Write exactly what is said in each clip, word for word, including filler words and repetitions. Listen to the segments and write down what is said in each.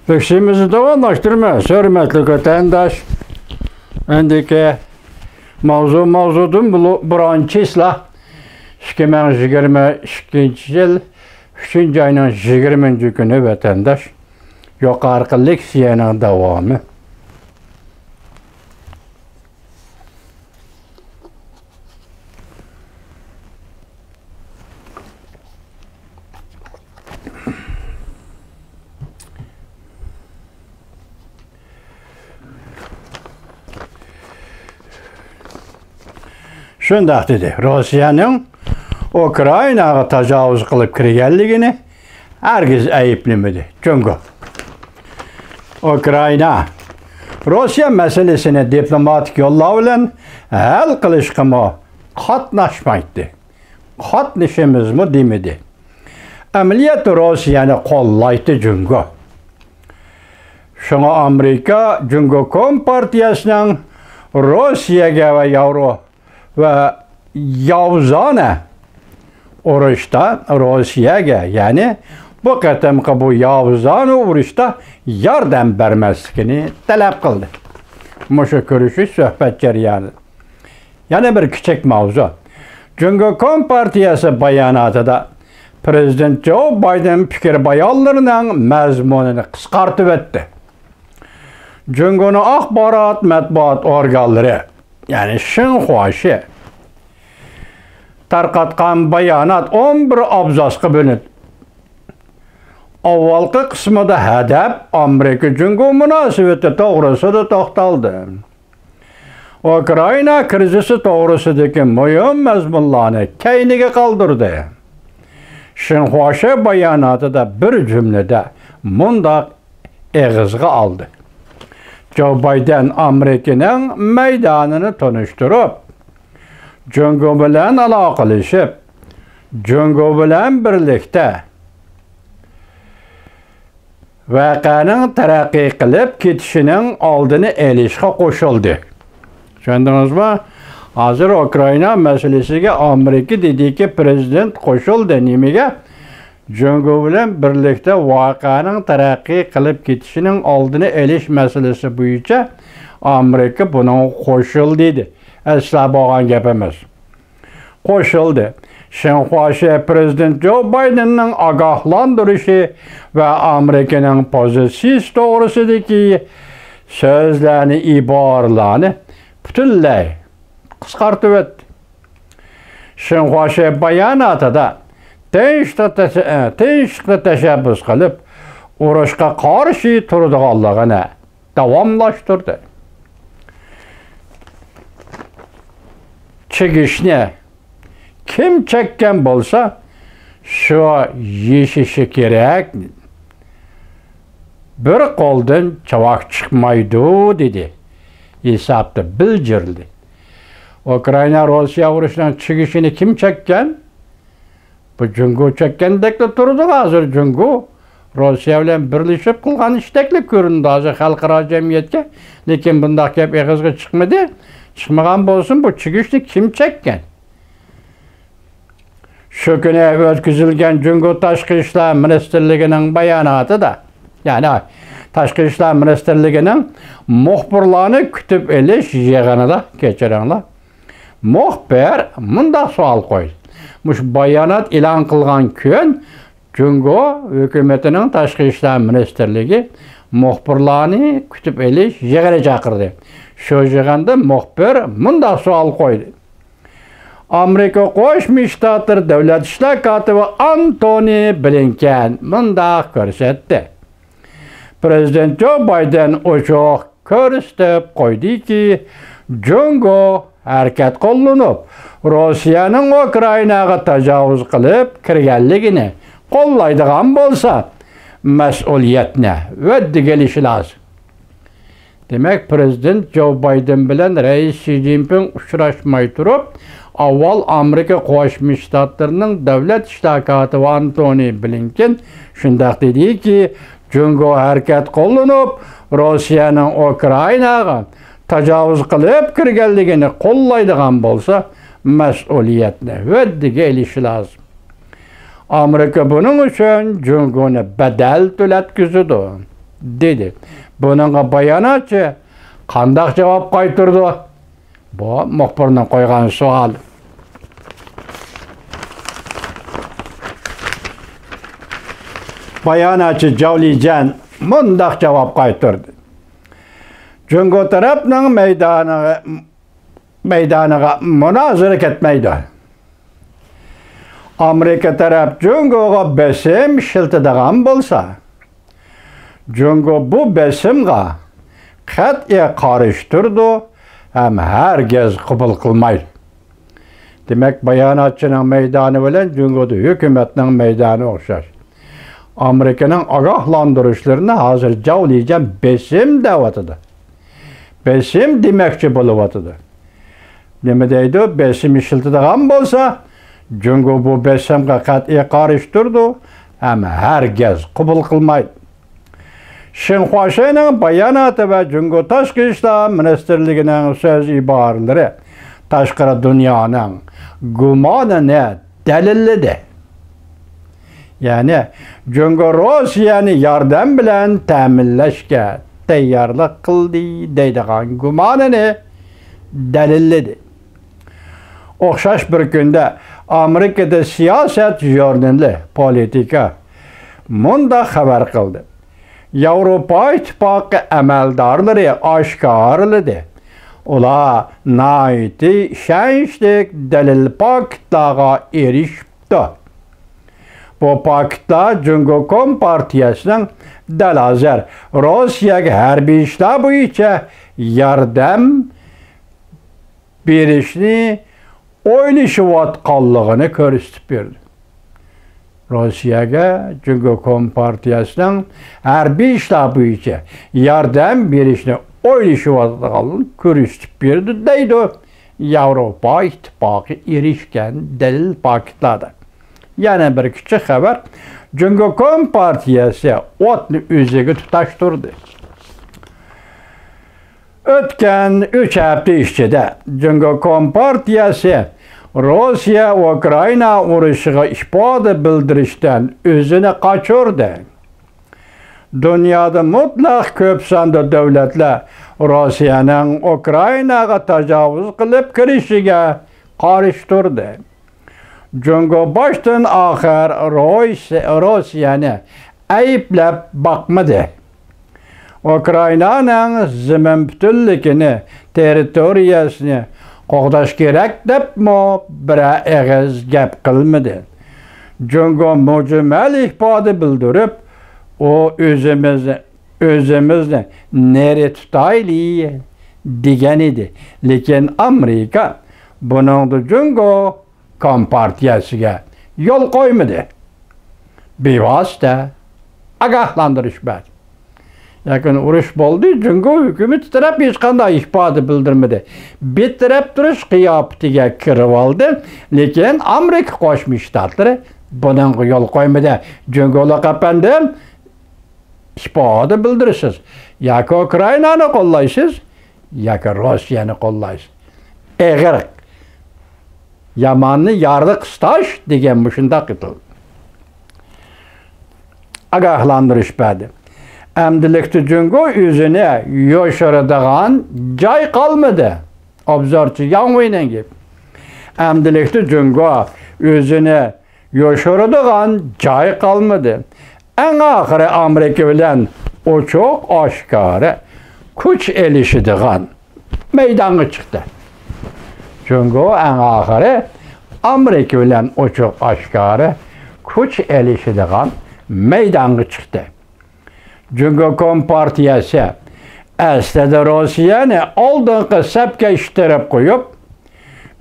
ئۆكسىمىزنى داۋاملاشتۇرىمىز، ھۆرمەتلىك ۋەتەنداش. ئەندىكى ماۋزۇ، ماۋزۇدىن بۇلۇ-، بۇرۇن چىسلا، ئىككى مىڭ يىگىرمە ئىككىنچى يىل ئۈچىنچى ئاينىڭ يىگىرمىنچى كۈنى ۋەتەنداش. يۇقىرىقى لېكسىيەنىڭ داۋامى. شۇنداق دېدى. روسىيەنىڭ ئۇكرائىناغا تاجاۋۇز قىلىپ كىرگەنلىكىنى ھەرگىز ئەيىبلىمىدى جۇڭگو. ئۇكرائىنا روسىيە مەسىلىسىنى دىپلوماتىك يوللار بىلەن ھەل قىلىشقىمۇ قاتناشمايتتى. قاتنىشىمىزمۇ دېمىدى. ئەمەلىيەتتە روسىيەنى قوللايتتى جۇڭگو. شۇڭا ئامېرىكا جۇڭگو كومپارتىيەسىنىڭ روسىيەگە ۋە ياۋرو ۋە ياۋزانە ئۇرۇشتا روسىيەگە، يەنى بۇ قېتىمقى بۇ ياۋزانە ئۇرۇشتا ياردەم بەرمەسلىكىنى تەلەپ قىلدى. مۇشۇ كۆرۈشۈش سۆھبەت جەريانىدا. يەنە بىر كىچىك ماۋزۇ. جۇڭگو كومپارتىيەسى باياناتىدا پىرېزىدېنت جو بايدېن پىكىر بايانلىرىنىڭ مەزمۇنىنى قىسقارتىۋەتتى. جۇڭگونىڭ ئاخبارات مەتبۇئات ئورگانلىرى، يەنى شىنخۇاشى، تارقاتقان بايانات ئون بىر ئابزاسقا بۆلۈنىدۇ. ئاۋۋالقى قىسمىدا ھەدەپ ئامېرىكا جۇڭگو مۇناسىۋىتى توغرىسىدا توختالدى. ئۇكرائىنا كىرىزىسى توغرىسىدىكى مۇھىم مەزمۇنلارنى كەينىگە قالدۇردى. شىنخۇاشى باياناتىدا بىر جۈملىدە مۇنداق ئېغىزغا ئالدى. جو بايدېن ئامېرىكىنىڭ مەيدانىنى تونۇشتۇرۇپ، جۇڭگو بىلەن ئالاقىلىشىپ، جۇڭگو بىلەن بىرلىكتە ۋەقەنىڭ تەرەققىي قىلىپ كېتىشىنىڭ ئالدىنى ئېلىشقا قوشۇلدى. چۈشەندىڭىزمۇ؟ ھازىر ئۇكرائىنا مەسىلىسىگە ئامېرىكا دېدىكى پىرېزىدېنت قوشۇلدى. نېمىگە؟ جۇڭگو بىلەن بىرلىكتە ۋەقەنىڭ تەرەققىي قىلىپ كېتىشىنىڭ ئالدىنى ئېلىش مەسىلىسى بويىچە ئامېرىكا بۇنىڭغا قوشۇلدى دېدى. ئەسلا بولغان گەپ ئەمەس. قوشۇلدى. شىنخۇاشى پىرېزىدېنت جو بايدېننىڭ ئاگاھلاندۇرۇشى ۋە ئامېرىكىنىڭ پوزىتسىيىسى توغرىسىدىكى سۆزلەرنى، ئىبارىلەرنى پۈتۈنلەي قىسقارتىۋەتتى. شىنخۇاشى باياناتىدا تىنچلىقنى تەش-، تىنچلىقنى تەشەببۇس قىلىپ، ئۇرۇشقا قارشى تۇرىدىغانلىقىنى داۋاملاشتۇردى. چىگىشنى كىم چەككەن بولسا، شۇ يېشىشى كېرەك. بىر قولدىن چاۋاك چىقمايدۇ، دېدى. ھېسابتا بىلجىرلىدى. ئۇكرائىنا روسىيە ئۇرۇشىنىڭ چىگىشىنى كىم چەككەن؟ بۇ جۇڭگو چەككەندەكلا تۇرىدۇ ھازىر. جۇڭگو روسىيە بىلەن بىرلىشىپ قىلغان ئىشتەكلا كۆرۈنىدۇ ھازىر خەلقئارا جەمئىيەتكە. لېكىن بۇنداق گەپ ئېغىزغا چىقمىدى. چىقمىغان بولسۇن، بۇ چىگىشنى كىم چەككەن؟ شۇ كۈنى ئۆتكۈزۈلگەن جۇڭگو تاشقى ئىشلار مىنىستىرلىكىنىڭ باياناتىدا، يەنى تاشقى ئىشلار مىنىستىرلىكىنىڭ مۇخبىرلارنى كۈتۈپ ئېلىش يىغىنىدا، كەچۈرۈڭلار، مۇخبىر مۇنداق سوئال قويدى. مۇشۇ بايانات ئېلان قىلغان كۈن جۇڭگو ھۆكۈمىتىنىڭ تاشقى ئىشلار مىنىستىرلىكى مۇخبىرلارنى كۈتۈپ ئېلىش يىغىنى چاقىردى. شۇ يىغىندا مۇخبىر مۇنداق سوئال قويدى. ئامېرىكا قوشما شتاتلىرى دۆلەت ئىشلار كاتىپى ئانتونى بلىنكېن مۇنداق كۆرسەتتى. پىرېزىدېنت جو بايدېن ئوچۇق كۆرسىتىپ قويدىكى، جۇڭگو ھەرىكەت قوللىنىپ، روسىيەنىڭ ئۇكرائىناغا تاجاۋۇز قىلىپ كىرگەنلىكىنى قوللايدىغان بولسا، مەسئۇلىيەتنى ھۆددىگە ئېلىشى لازىم. دېمەك، پىرېزىدېنت جو بايدېن بىلەن رەئىس شى جىنپىڭ ئۇچراشماي تۇرۇپ، ئاۋۋال ئامېرىكا قوشما شتاتلىرىنىڭ دۆلەت ئىشلار كاتىپى ئانتونى بلىنكېن شۇنداق دېدىكى، جۇڭگو ھەرىكەت قوللىنىپ، روسىيەنىڭ ئۇكرائىناغا تاجاۋۇز قىلىپ كىرگەنلىكىنى قوللايدىغان بولسا، مەسئۇلىيەتنى ھۆددىگە ئېلىشى لازىم. ئامېرىكا بۇنىڭ ئۈچۈن جۇڭگونى بەدەل تۆلەتكۈزىدۇ. دېدى. بۇنىڭغا باياناتچى قانداق جاۋاب قايتۇرىدۇ؟ بۇ مۇخبىرنىڭ قويغان سوئالى. باياناتچى جاۋ لىجيەن مۇنداق جاۋاب قايتۇردى: جۇڭگو تەرەپنىڭ مەيدانىغا، مەيدانىغا مۇنازىرە كەتمەيدۇ. ئامېرىكا تەرەپ جۇڭگوغا بېسىم ئىشلىتىدىغان بولسا، جۇڭگو بۇ بېسىمغا قەتئىي قارشى تۇرىدۇ ھەم ھەرگىز قوبۇل قىلمايدۇ. دېمەك، باياناتچىنىڭ مەيدانى بىلەن جۇڭگودا ھۆكۈمەتنىڭ مەيدانى ئوخشاش. ئامېرىكىنىڭ ئاگاھلاندۇرۇشلىرىنى ھازىر جاۋ لىجيەن بېسىم دەۋاتىدۇ. بېسىم دېمەكچى بولۇۋاتىدۇ. نېمە دەيدۇ؟ بېسىم ئىشلىتىدىغان بولسا، جۇڭگو بۇ بېسىمغا قەتئىي قارشى تۇرىدۇ ھەم ھەرگىز قوبۇل قىلمايدۇ. شېن خۇاشېنىڭ باياناتى ۋە جۇڭگو تاشقى ئىشلار مىنىستىرلىكىنىڭ سۆز ئىبارىلىرى تاشقىرى دۇنيانىڭ گۇمانىنى دەلىللىدى. يەنى، جۇڭگو روسىيەنى ياردەم بىلەن تەمىنلەشكە تەييارلىق قىلدى دەيدىغان گۇمانىنى دەلىللىدى. ئوخشاش بىر كۈندە ئامېرىكىدا سىياسەت ژۇرنىلى پولىتىكا مۇنداق خەۋەر قىلدى: ياۋروپا ئىتتىپاقى ئەمەلدارلىرى ئاشكارىلىدى، ئۇلار ناھايىتى ئىشەنچلىك دەلىل پاكىتلارغا ئېرىشىپتۇ. بۇ پاكىتلار جۇڭگو كومپارتىيەسىنىڭ دەل ھازىر روسىيەگە ھەربىي ئىشلار بويىچە ياردەم بېرىشنى ئويلىشىۋاتقانلىقىنى كۆرسىتىپ بەردى. روسىيەگە جۇڭگو كومپارتىيەسىنىڭ ھەربىي ئىشلار بويىچە ياردەم بېرىشنى ئويلىشىۋاتقانلىقىنى كۆرسىتىپ بەردى، دەيدۇ ياۋروپا ئىتتىپاقى ئېرىشكەن دەلىل پاكىتلاردا. يەنە بىر كىچىك خەۋەر، جۇڭگو كومپارتىيەسى ئوتنى ئۆزىگە تۇتاشتۇردى. ئۆتكەن ئۈچ ھەپتە ئىچىدە جۇڭگو كومپارتىيەسى روسىيە-ئۇكرائىنا ئۇرۇشىغا ئىپادە بىلدۈرۈشتىن ئۆزىنى قاچۇردى. دۇنيادا مۇتلەق كۆپ ساندا دۆلەتلەر روسىيەنىڭ ئۇكرائىناغا تاجاۋۇز قىلىپ كىرىشىگە قارشى تۇردى. جۇڭگو باشتىن ئاخىر روس-، روسىيەنى ئەيىبلەپ باقمىدى. ئۇكرائىنانىڭ زېمىن پۈتۈنلۈكىنى، تېررىتورىيەسىنى قوغداش كېرەك دەپمۇ بىرەر ئېغىز گەپ قىلمىدى. جۇڭگو مۈجمەل ئىپادە بىلدۈرۈپ، ئۇ ئۆزىمىزنى، ئۆزىمىزنى نېرى تۇتايلى دېگەن ئىدى. لېكىن ئامېرىكا بۇنىڭدا جۇڭگو كومپارتىيەسىگە يول قويمىدى. بىۋاسىتە ئاگاھلاندۇرۇش بەردى. يەكۈن ئۇرۇش بولدى، جۇڭگو ھۆكۈمىتى تەرەپ ھېچقانداق ئىپادە بىلدۈرمىدى. بىر تەرەپ تۇرۇش قىياپىتىگە كىرىۋالدى، لېكىن ئامېرىكا قوشما شتاتلىرى بۇنىڭغا يول قويمىدى. جۇڭگولۇق ئەپەندىم، ئىپادە بىلدۈرىسىز. ياكى ئۇكرائىنانى قوللايسىز، ياكى روسىيەنى قوللايسىز. ئېغىر، ياماننى يارغا قىستاش دېگەن مۇشۇنداق ئېيتىلدى. ئاگاھلاندۇرۇش بەردى. ئەمدىلىكتە جۇڭگو ئۆزىنى يوشۇرىدىغان جاي قالمىدى. ئوبزورچى ياڭ ۋېينىڭ گېپى. ئەمدىلىكتە جۇڭگو ئۆزىنى يوشۇرىدىغان جاي قالمىدى. ئەڭ ئاخىرى ئامېرىكا بىلەن ئوچۇق ئاشكارا كۈچ ئېلىشىدىغان مەيدانغا چىقتى. جۇڭگو ئەڭ ئاخىرى ئامېرىكا بىلەن ئوچۇق ئاشكارا كۈچ ئېلىشىدىغان مەيدانغا چىقتى. جۇڭگو كومپارتىيەسى ئەسلىدە روسىيەنى ئالدىنقى سەپكە ئىتتىرىپ قويۇپ،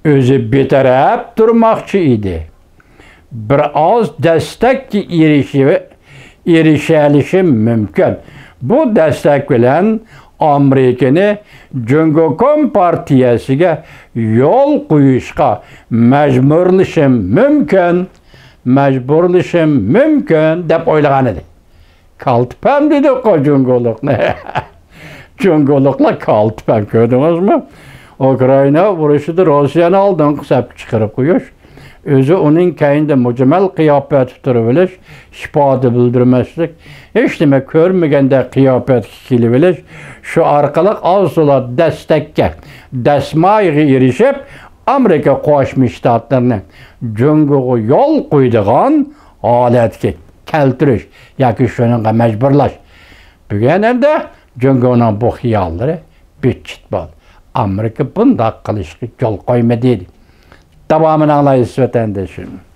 ئۆزى بىتەرەپ تۇرماقچى ئىدى. بىر ئاز دەستەككە ئېرىشىۋ-، ئېرىشەلىشى مۇمكىن. بۇ دەستەك بىلەن ئامېرىكىنى جۇڭگو كومپارتىيەسىگە يول قويۇشقا مەجبۇرلىشىم مۇمكىن، مەجبۇرلىشىم مۇمكىن دەپ ئويلىغان ئىدى. كالتە پەم دېدۇققۇ جۇڭگولۇقنى. جۇڭگولۇقلار كالتە پەم، كۆردىڭىزمۇ؟ ئۇكرائىنا ئۇرۇشىدا روسىيەنى ئالدىنقى سەپكە چىقىرىپ قويۇش، ئۆزى ئۇنىڭ كەينىدە مۇجمەل قىياپەتتە تۇرۇۋېلىش، ئىپادە بىلدۈرمەسلىك، ھېچنېمە كۆرمىگەندەك قىياپەتكە كېلىۋېلىش، شۇ ئارقىلىق ئاز-تولا دەستەككە، دەسمايىغا ئېرىشىپ، ئامېرىكا قوشما شتاتلىرىنى جۇڭگوغا يول قويىدىغان ھالەتكە كەلتۈرۈش ياكى شۇنىڭغا مەجبۇرلاش. بۈگۈن ئەمدى جۇڭگونىڭ بۇ خىياللىرى بىتچىت بولدى. ئامېرىكا بۇنداق قىلىشقا يول قويمىدى. داۋامىنى ئاڭلايسىز، ۋەتەندىشىم.